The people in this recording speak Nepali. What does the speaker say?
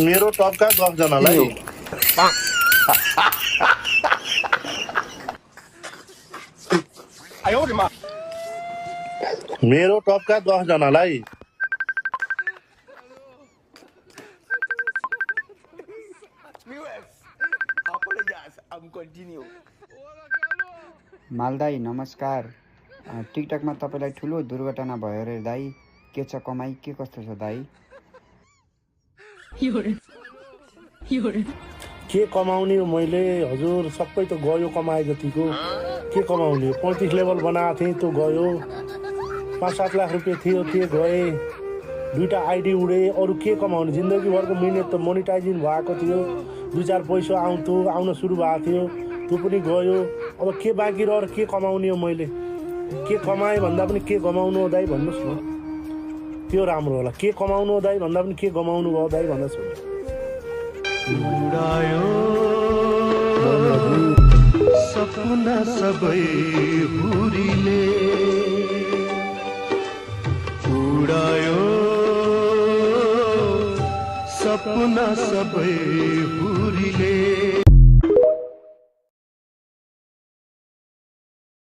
मेरो टपका 10 जनालाई मेरो टपका 10 जनालाई मालदाई नमस्कार। टिकटकमा तपाईलाई ठुलो दुर्घटना भयो रे दाई, के छ कमाई, के कस्तो छ दाई? के कमाउने हो मैले हजुर, सबै त गयो कमाए जतिको। के कमाउने, 35 लेभल बनाएको थिएँ त्यो गयो, 5-7 लाख रुपियाँ थियो त्यो गए, 2टा आइडी उडे। अरू के कमाउने, जिन्दगीभरको मिहिनेत त मोनिटाइजिङ भएको थियो, 2-4 पैसा आउन सुरु भएको थियो, त्यो पनि गयो। अब के बाँकी रहेर के कमाउने हो मैले? के कमाएँ भन्दा पनि के गमाउनु हो दाइ भन्नुहोस् न, त्यो राम्रो होला। के कमाउनु हो दाइ भन्दा पनि के गमाउनु भयो दाइ भन्नुहोस् न। सपना सबै हुरीले उडायो, सपना सबै हुरीले।